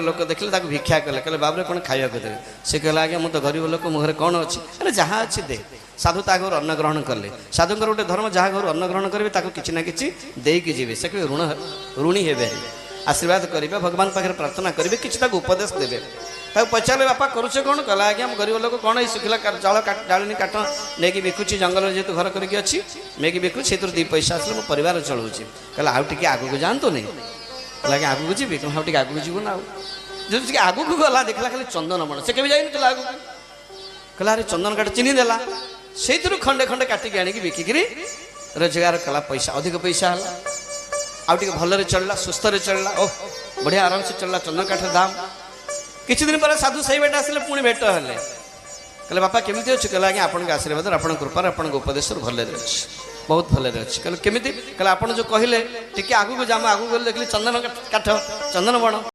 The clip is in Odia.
ଲୋକ ଦେଖିଲେ, ତାକୁ ଭିକ୍ଷା କଲେ। କହିଲେ, ବାବୁରେ, କ'ଣ ଖାଇବାକୁ ଦେବେ? ସେ କହିଲା, ଆଜ୍ଞା, ମୁଁ ତ ଗରିବ ଲୋକ, ମୋ ଘରେ କ'ଣ ଅଛି? ଆରେ, ଯାହା ଅଛି ଦେ। ସାଧୁ ତା ଘରୁ ଅନ୍ନ ଗ୍ରହଣ କଲେ। ସାଧୁଙ୍କର ଗୋଟେ ଧର୍ମ, ଯାହା ଘରୁ ଅନ୍ନ ଗ୍ରହଣ କରିବେ ତାକୁ କିଛି ନା କିଛି ଦେଇକି ଯିବେ। ସେ କେବେ ଋଣୀ ହେବେନି। ଆଶୀର୍ବାଦ କରିବେ, ଭଗବାନ ପାଖରେ ପ୍ରାର୍ଥନା କରିବେ, କିଛି ତାକୁ ଉପଦେଶ ଦେବେ। ତାକୁ ପଚାରିଲେ, ବାପା, କରୁଛ କ'ଣ? କହିଲା, ଆଜ୍ଞା, ମୁଁ ଗରିବ ଲୋକ, କ'ଣ ଏଇ ଶୁଖିଲା ଜାଳ, ଜାଳେଣୀ କାଠ ନେଇକି ବିକୁଛି। ଜଙ୍ଗଲରେ ଯେହେତୁ ଘର କରିକି ଅଛି, ନେଇକି ବିକୁଛି, ସେଥିରୁ 2 ପଇସା ଆସିଲେ ମୋ ପରିବାର ଚଳଉଛି। କହିଲା, ଆଉ ଟିକେ ଆଗକୁ ଯାଆନ୍ତୁନି। କହିଲା, ଆଜ୍ଞା, ଆଗକୁ ଯିବି? କ'ଣ, ଆଉ ଟିକେ ଆଗକୁ ଯିବୁ ନା ଆଉ। ଯଦି ଟିକେ ଆଗକୁ ଗଲା, ଦେଖିଲା ଖାଲି ଚନ୍ଦନ ବଣ। ସେ କେବେ ଯାଇନଥିଲା ଆଗକୁ। କହିଲା, ଆରେ, ଚନ୍ଦନ କାଠ ଚିହ୍ନି ଦେଲା। ସେଇଥିରୁ ଖଣ୍ଡେ ଖଣ୍ଡେ କାଟିକି ଆଣିକି ବିକିକିରି ରୋଜଗାର କଲା। ପଇସା, ଅଧିକ ପଇସା ହେଲା। ଆଉ ଟିକେ ଭଲରେ ଚଳିଲା, ସୁସ୍ଥରେ ଚଳିଲା। ଓହ, ବଢ଼ିଆ ଆରାମସେ ଚଳିଲା। ଚନ୍ଦନ କାଠର ଦାମ। କିଛି ଦିନ ପରେ ସାଧୁ ସେଇ ବାଟେ ଆସିଲେ, ପୁଣି ଭେଟ ହେଲେ। କହିଲେ, ବାପା, କେମିତି ଅଛି? କହିଲେ, ଆଜ୍ଞା, ଆପଣଙ୍କ ଆଶୀର୍ବାଦରୁ, ଆପଣଙ୍କ କୃପାରୁ, ଆପଣଙ୍କ ଉପଦେଶରୁ ଭଲରେ ଅଛି, ବହୁତ ଭଲରେ ଅଛି। କହିଲେ, କେମିତି? କହିଲେ, ଆପଣ ଯେଉଁ କହିଲେ ଟିକେ ଆଗକୁ ଯା, ମୁଁ ଆଗକୁ ଗଲେ ଦେଖିଲି ଚନ୍ଦନ କାଠ, ଚନ୍ଦନ ବଣ।